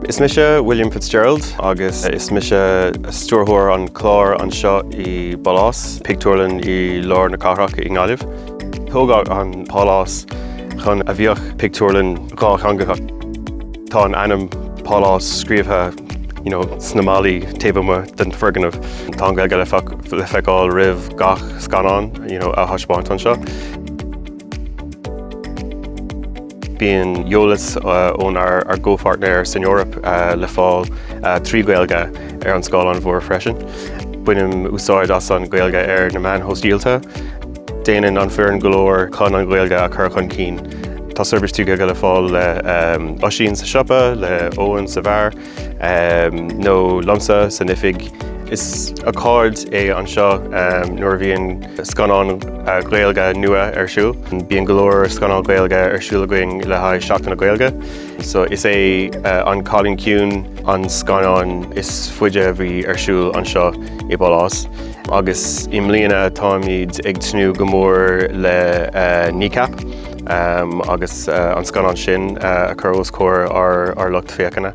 Is mise William Fitzgerald agus is mise stiúrthóir an chláir anseo i bPálás, pictiúrlann i lár na cathrach i nGaillimh. Tógadh an Pálás chun a bheadh pictiúrlann dhátheangach. Tá an ainm Pálás scríobhtha you know, sna ballaí taobh amuigh den foirgneamh. Tá an Ghaeilge le feiceáil roimh gach scannán you know, a thaispeáint anseo. Bíonn eolas ónár gcomhpháirtnéir san Eoraip le fáil trí Ghaeilge ar an scáileán mhór freisin. Bainim úsáid as an Ghaeilge ar na meáin shóisialta. Déanann an foireann go leor chun an Ghaeilge a chur chun cinn. Tá seirbhís trí Ghaeilge le fáil le Oisín sa siopa, le Eoin sa bheár. nó liomsa san oifig. Is ócáid é anseo nuair a bhíonn scannán Gaeilge nua ar siúl. Bíonn go leor scannán Gaeilge ar siúl againn le haghaidh Seachtain na Gaeilge. So is é An Cailín Ciúin an scannán is faide a bhí ar siúl anseo i bPálás. Agus i mbliana táimid ag tnúth go mór le Kneecap agus an scannán sin a chur os comhair ár lucht féachana.